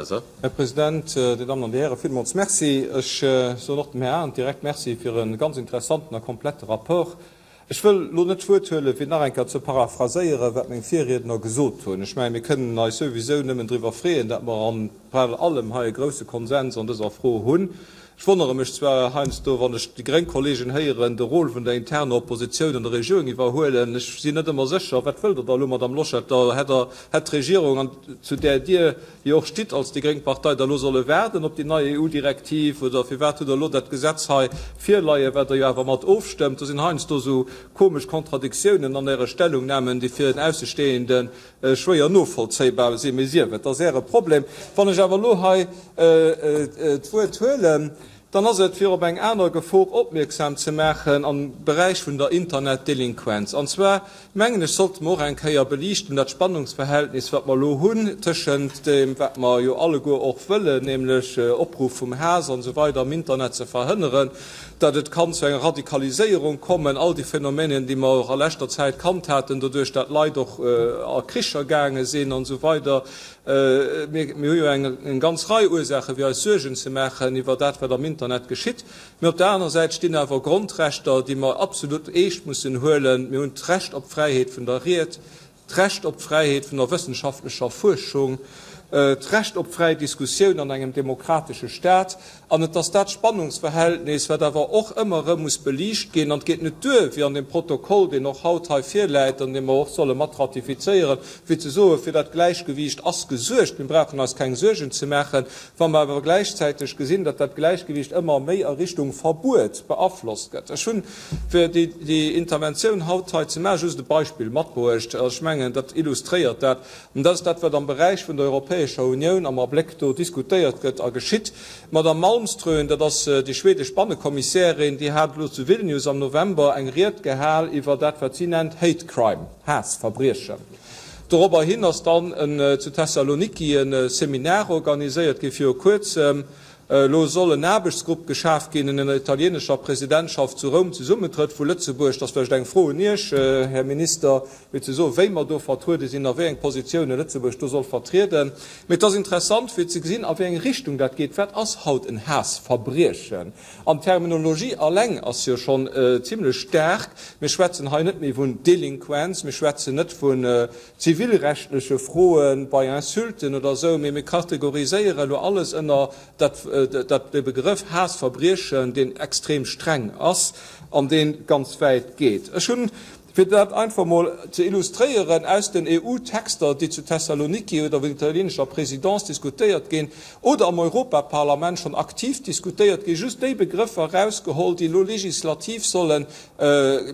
Mosar. Här President, Dir Dammen an Dir Hären, villmools Merci. Ech soen och dem Här Arendt direkt Merci fir e ganz interessanten a komplette Rapport. Ech wëll elo net d'Wuert huelen, fir nach eng Kéier ze paraphraséieren, wat meng Virriedner gesot hunn. Ech mengen, mir kënnen eis souwisou nëmmen driwwer freeën, datt mer an bal allem hei e grouse Konsens an dëser Fro hunn. Ech wonnere mech zwar heiansdo, wann ech déi gréng Kollegen héieren de Rôle vun der interner Oppositioun an der Regierung iwwerhuelen. Ech sinn net ëmmer sécher, Wat wëllt Der da elo, Madame Loschetter? Hätt Der, hätt d'Regierung, an zu där Dir jo och stitt als déi gréng Partei, da elo solle waarden op déi nei EU-Direktiv? Oder firwat hutt Der elo dat Gesetz hei virleien, wat Der jo awer mat ofstëmmt? Do sinn heiansdo esou komesch Kontradiktiounen an Äre Stellungnahmen, déi fir en Aussestehende schwéier novollzéibar sinn. Mee sief et, ass Äre Problem. Wann ech awer elo hei d'Wuert huelen, dann ass et, fir op eng aner Gefor opmierksam ze maachen am Beräich vun der Internetdelinquenz. An zwar, mengen ech, sollte mer och eng Kéier beliichten dat Spannungsverhältnis, wat mer elo hunn tëschent deem, wat mer jo alleguer och wëllen, nämlech Opruff vum Haass an esou weider am Internet ze verhënneren, datt et kann zu enger Radikaliséierung kommen, all déi Phänomenen, déi mer och a leschter Zäit kannt haten, doduerch dat Leit och a Kricher gaange sinn an esou weider. Mir hu jo eng ganz Rei Ursaache fir eis Suergen ze maachen iwwer dat, wat am Internet geschitt. Mee op der anerer Säit stinn awer Grondrechter, déi mer absolut eescht mussen huelen. Mir hunn d'Recht op d'Fräiheet vun der Ried, d'Recht op d'Fräiheet vun der wëssenschaftlecher Fuerschung, d'Recht op fräi Diskussioun an engem demokratesche Staat. An et ass dat Spannungsverhältnis, wat awer och ëmmer erëm muss beliicht ginn. An et geet net duer, wéi an deem Protokoll, deen och haut hei virläit an dee mer och solle mat ratifizéieren, fir ze soen, fir dat Gläichgewiicht ass gesuergt, mir brauchen eis keng Suergen ze maachen, wa mer awer gläichzäiteg gesinn, datt dat Gläichgewiicht ëmmer méi a Richtung Verbuet beaflosst gëtt. Ech hunn, fir déi Interventioun haut hei ze maachen, just e Beispill matbruecht. Ech mengen, dat illustréiert dat. An dat ass dat, wat am Beräich vun der Europäescher Unioun am Abléck do diskutéiert gëtt a geschitt. D'Madame Malmström, dat ass déi schwedesch Bannekommissärin, déi hat elo zu Vilnius am November eng Ried gehal iwwer dat, wat si nennt Hate Crime, Haassverbriechen. Dorobber hin ass dann zu Thessaloniki e Seminar organiséiert gi viru Kuerzem. Elo soll en Aarbechtsgrupp geschaf ginn, en ënner italienescher Presidentschaft zu Roum zesummetrëtt, vu Lëtzebuerg. Dat ass vläicht eng Fro un Iech, Här Minister, fir ze soen, wéi mer do vertruede sinn a wéi eng Positioune Lëtzebuerg do soll vertrieden. Mee et ass interessant, fir ze gesinn, a wéi eng Richtung dat geet. Wat ass haut en Haassverbriechen? An d'Terminologie alleng ass jo schonn zimlech staark. Mir schwätzen hei net méi vun Delinquenz, mir schwätzen net vun zivilrechtleche Froe bei Insulten oder esou, mee mir kategoriséiere elo alles ënner dat, dat, de Begrëff Haassverbriechen, deen extrem streng ass an dee ganz wäit geet. Ech hunn, fir dat einfach emol ze illustréieren, aus den EU-Texter, déi zu Thessaloniki oder vun der italienescher Présidence diskutéiert ginn oder am Europaparlament schonn aktiv diskutéiert ginn, just déi Begrëffer erausgeholl, déi elo legislativ solle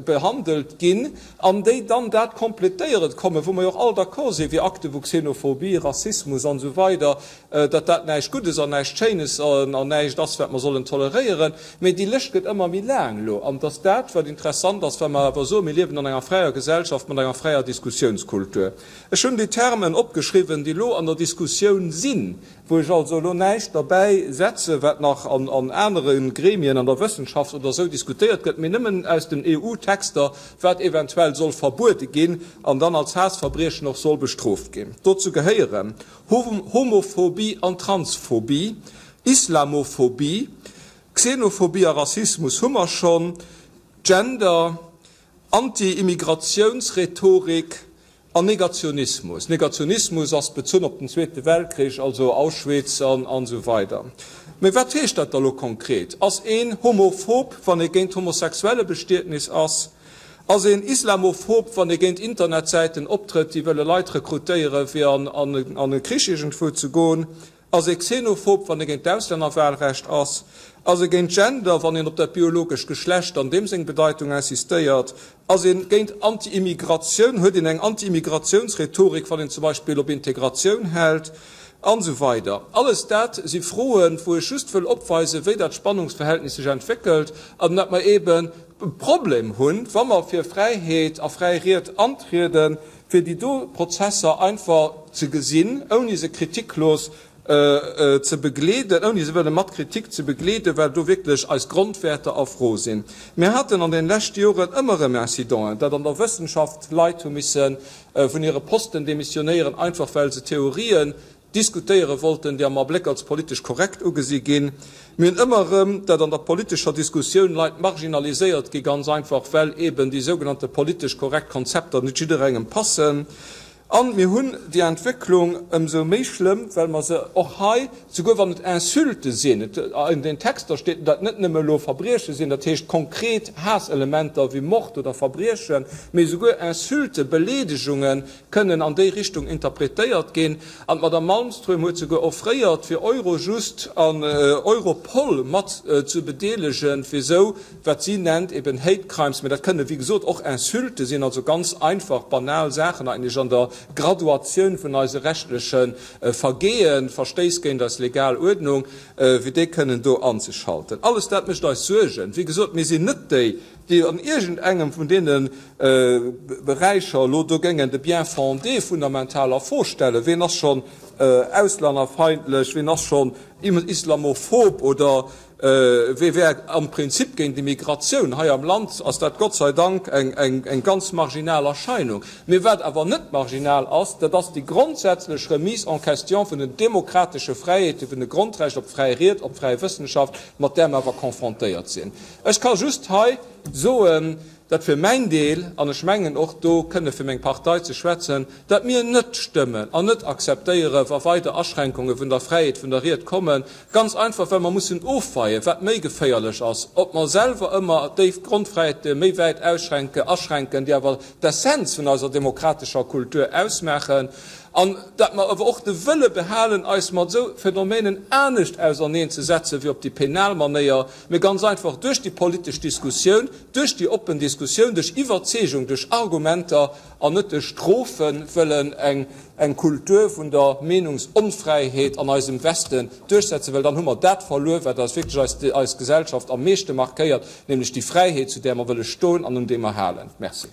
behandelt ginn an déi dann dat kompletéieren kommen, wou mer jo och all d'accord sinn, wéi Akte vu Xenophobie, Rassismus an esou weider, datt dat näischt Guddes an näischt Schéines an näischt ass, wat mer sollen toleréieren. Mee déi Lëscht gëtt ëmmer méi laang elo. An et ass dat, wat interessant ass, wa mer awer soen, mir liewen an enger fräier Gesellschaft mat enger fräier Diskussionskultur. Ech hunn déi Termen opgeschriwwen, déi elo an der Diskussioun sinn, wou ech also elo näischt derbäi setze wat nach an anere Gremien an der Wëssenschaft oder esou diskutéiert gëtt, mee nëmmen aus den EU-Texter, wat eventuell soll verbuede ginn an dann als Haassverbriechen och soll bestrooft ginn. Dozou gehéieren Homophobie an Transphobie, Islamophobie, Xenophobie a Rassismus hu mer schonn, Gender, Anti-Immigratiounsrhetorik, An Negationismus. Negationismus ass bezunn op den Zweete Weltkrich, also Auschwitz an esou weider. Mee wat heescht dat da lo konkret? Ass een homophob, wann ee géint Homosexuellebestietnis ass? Ass een islamophob, wann ee géint Internetsäiten optrëtt, déi wëlle Leit rekrutéiere fir an e Krich iergendwou ze goen? Ass ee xenophob, wann ee géint d'Auslännerwahlrecht ass? Ass ee géint Gender, wann een op dat biologescht Geschlecht an deem seng Bedeitung insistéiert? Ass een géint Anti-Immigratioun? Huet een eng Anti-Immigratiounsrhetorik, wann een zum Beispill op Integratioun hält? An esou weider. Alles dat si Froen, wou ech just wëll opweisen, wéi dat Spannungsverhältnis sech entwéckelt an dat mer eeben e Problem hunn, wa mer fir Fräiheet a fräi Ried antrieden, fir déi do Prozesser einfach ze gesinn, ouni se kritiklos ze begleeden, ouni se wëlle mat Kritik ze begleeden, well do wierklech eis Grondwäerter a Fro sinn. Mir haten an den leschte Joren ëmmer erëm Incidenten, datt an der Wëssenschaft Leit hu misse vun hire Posten demissionéieren, einfach well se Theorien. diskutéiere wollten, déi am Abléck als politesch korrekt ugesi ginn. Mir hunn ëmmer erëm, dat an der politescher Diskussioun Leit marginaliséiert gi, ganz einfach well eben déi sougenannte politesch korrekt Konzepter net jidderengem passen. A mir hunn déi Entwécklung ëmsou méi schlëmm, well mer se och hei, souguer wann et Insulte sinn, et an den Texter steet, dat net nëmme elo Verbrieche sinn, dat heescht konkret Haasselementer wéi Mord oder Verbriechen, mee souguer Insulten, Beleedegungen kënnen an déi Richtung interpretéiert ginn. An d'Madame Malmström huet souguer offréiert, fir Eurojust an Europol mat ze bedeelegen, fir esou, wat si nennt eben Hate Crimes, mä dat kënne wéi gesot och Insulte sinn, also ganz einfach banal Saachen eigentlech an der Graduatioun vun eise rechtleche Vergehen, Verstéiss géint eis legal Uerdnung, wéi déi kënnen do anzeschalten. Alles dat mécht eis Suergen. Wéi gesot, mir sinn net déi, déi an iergendengem vun deene Beräicher elo do géingen de Bien-fondé fundamental a Fro stellen. Ween ass schonn auslännerfeindlech, ween ass schonn islamophob oder Wie wär am Prinzip géint Immigratioun? Hei am Land ass dat Gott sei Dank eng ganz marginal Erscheinung. Mee wat awer net marginal ass, dat ass déi grondsätzlech Remise en question vun den demokratesche Fräiheeten, vun de Grondrecht op fräi Ried, op fräi Wëssenschaft, mat där mer awer confrontéiert sinn. Ech ka just hei soen, dat fir mäin Deel, an ech mengen och do kënne fir meng Partei ze schwätzen, dat mir net stëmmen an net akzeptéiere wa weider Aschränkunge vun der Fräiheet vun der Ried kommen, ganz einfach well mer mussen ofweien, wat méi geféierlech ass, ob mer selwer ëmmer déi Grondfräiheete méi wäit ausschränken, aschränken, déi awer d'Essenz vun eiser demokratescher Kultur ausmaachen, an dat mer awer och de Wëlle behalen, eis mat esou Phänomenen anescht auserneenzesetzen, wéi op déi penal Manéier, mee ganz einfach duerch déi politesch Diskussioun, duerch déi oppen Diskussioun, duerch Iwwerzeegung, duerch Argumenter an net duerch Strofe wëllen eng Kultur vun der Meenungsonfräiheet an eisem Westen duerchsetzen, well dann hu mer dat verluer, wat eis wierklech eis Gesellschaft am meeschte markéiert, nämlech déi Fräiheet, zu där mer wëlle stoen an un déi mer halen. Merci.